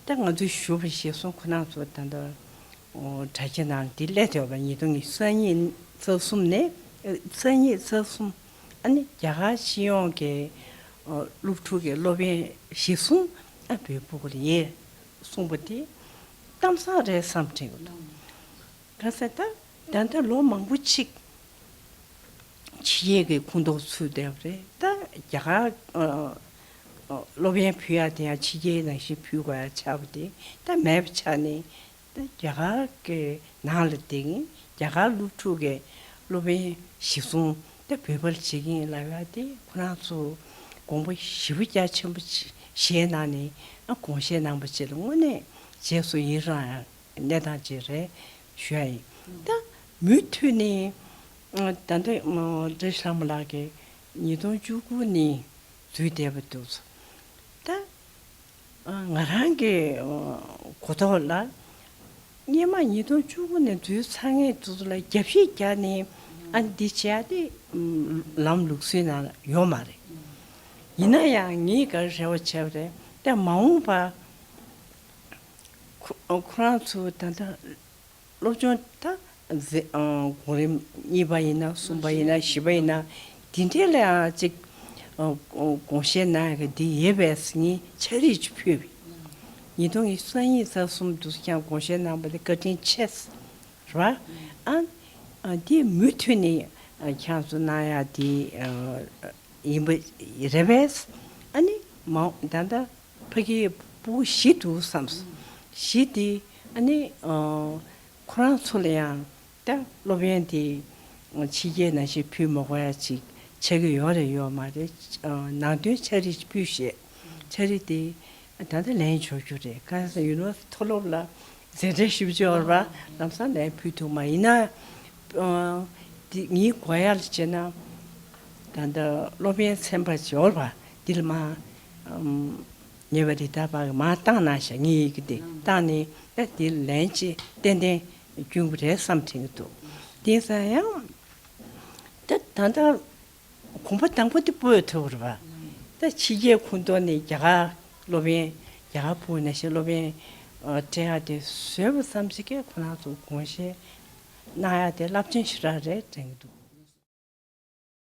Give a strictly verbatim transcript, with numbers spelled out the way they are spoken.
ད་ང་ཚོས་ཞུ་བ་གཞིར་བཟུང་ཁོ་རང་ཚོ་ད་ལྟ་དྲ་རྒྱ་ནང་འདི་སླེབས་ཡོད་པ། ཉིས་སྟོང་ཉི་ཤུ་རྩ་གཉིས་རྩ་གསུམ་ནས་རྩ་གཉིས་རྩ་གསུམ། ཨ་ནི་རྒྱ་གར་སྤྱི་ཡོངས་ཀྱི་སློབ་ཕྲུག་གི་སློབ་ཡོན་གཞིར་བཟུང་ཨ་བོད་ཕྲུག་ལ་ཡོད་གསུངས་པ་དེ་གཏམ་བཟང་རེད་བསམ་དྲན་གྱི་འདུག་ག་ས་ད་ད་ལྟ་ལོ་མང་པོ་ཅིག་ཕྱི་རྒྱལ་གྱི་ཁོངས་གཏོགས་ཚུད་བསྡད་པ་རེད། ད་རྒྱ་གར་ཨ་ཨ་སློབ་ཡོན་ཕུལ་ཡ་དེ་ཡང་ཕྱི་རྒྱལ་ནང་བཞིན་ཕུལ་དགོས་ཡ་ཆགས་པ་དེ་ད་མེད་པ་ཆགས་ནས། ད་རྒྱ་གར་གྱི་ནང་ལ་བསྡད་མཁན་རྒྱ་གར་སློབ་ཕྲུག་གི་སློབ་ཡོན་གཞིར་བཟུང་ད་བོད་པ་ལ་བྱེད་ཀྱི་ཡིན་ལབ་ཡ་དེ་ཁོ་རང་ཚོ་དགོངས་པ་ཞེ་པོ་རྒྱ་ཆེན་པོ་བཞེས་གནང་ནས་ཨ་དགོངས་བཞེས་གནང་པ་ཅིག་ལ་དངོས་གནས་རྗེས་སུ་ཡི་རང་ཡང་གནས་སྟངས་ཅིག་རེད་ཞུ་ཡ་ཡིན། ད་མུ་མཐུད་ནས་ད་ལྟ་བཀྲ་ཤིས་ལྷ་མོ་ལགས་ཀྱིས་ཉིས་སྟོང་བཅུ་དགུ་ནས་འཛུལ་བསྡད་པ་འདུག་ད་ང་རང་གི་གོ་རྟོགས་ལ་སྔོན་མ་ཉིས་སྟོང་བཅུ་དགུ་ནས་འཛུལ་ཚར་མཁན་དེ་ཚོ་ལ་རྒྱབ་བཤིག་རྒྱག་ནས་ཨ་འདི་བྱས་ཏེ་ལམ་ལུགས་སྲོལ་ནང་ལ་ཡོད་མ་རེད། ཡིན་ན་ཡང་ངས་ག་རེ་རེ་བ་བྱས་པ་རེད། ད་མ་འོངས་པ་ཁོ་ཁོ་རང་ཚོ་ད་ལྟ་སློབ་སྦྱོང་ད་གོང་རིམ་གཉིས་པ་ཡིན་ན་གསུམ་པ་ཡིན་ན་བཞི་པ་ཡིན་ན་དེ་འདྲའི་ལ་ཡང་ཅིག་དགོངས་བཞེས་གནང་ཡག་གི་འདི་ཡོད་པས་ངས་ཕྱག་བྲིས་ཅིག་ཕུལ་བས། ཉིས་སྟོང་ཉི་ཤུ་རྩ་གཉིས་རྩ་གསུམ་དུ་ཁྱེད་དགོངས་བཞེས་གནང་པ་དེ་བཀའ་དྲིན་ཆེ། རེད་བ། ཨ་ཨ་འདི་མུ་མཐུད་ནས་ཨ་ཁྱེད་ཚོ་གནང་ཡག་འདི་ཨ་ཡིན་པ་རེད་པས། ཨ་ནི་མ་ད་ལྟ་ཕ་གིའི་ཕྲུ་གུ་བཞི་འདུག་བསམ། བཞི་དེ་ཨ་ནི་ཨ་ཁོ་རང་ཚོ་ལ་ཡང་ད་སློབ་ཡོན་དེ་ཕྱི་རྒྱལ་ནང་བཞིན་ཕུལ་མ་དགོས་ཡ་ཅིག་ཆགས་ཀྱི་ཡོད་རེད་ཡོད་མ་རེད། ཨ་ནང་དོན་ཕྱག་བྲིས་ཕུལ་ཞེས་ཕྱག་བྲིས་དེ་ད་ལྟ་ལན་འབྱོར་རྒྱུ་རེད། ག་རེ་ཟེར་ཡུ་ནི་ཝར་སི་ཊི་མཐོ་སློབ་ལ་མཛད་འཕྲིན་ཞེ་པོ་ཅིག་ཡོད་རེད་པ། ལམ་སང་ལན་ཕུལ་ཐུབ་མ་ཡིན་ན། ཨ་འདི་ངའི་གོ་ཡ་ལ་བྱས་ན་ད་ལྟ་སློབ་ཡོན་ཚན་པ་ཅིག་ཡོད་རེད་པ། འདི་ལ་མ་ཨམ་ཉེ་བའི་རི་དྭགས་པ་གིས་མར་བཏང་གནང་ཤག་ངའི་ཡི་གེ་དེ་བཏང་ནས་ད་འདི་ལན་ཅིག་ཏན་ཏན་སྐྱོན་གྱི་རེད་བསམ་དྲན་གྱི་འདུག་དེང་སང་ཡང་ད་ད་ལྟ་གོམ་པ་དང་པོ་དེ་སྤོས་ཐུབ་རེད་པ། ད་ཕྱི་རྒྱལ་ཁོངས་གཏོགས་ནས་རྒྱ་གར་སློབ་ཡོན་རྒྱ་གར་ཕྲུ་གུ་ནང་བཞིན་སློབ་ཡོན་ཨ་སྤྲད་ཡ་དེ་བཟོས་པ་ཙམ་ཞིག་གིས་ཁོ་རང་ཚོ་དགོངས་བཞེས་གནང་ཡ་དེ་རླབས་ཆེན་ཞེ་དྲག་རེད་དྲན་གྱི་འདུག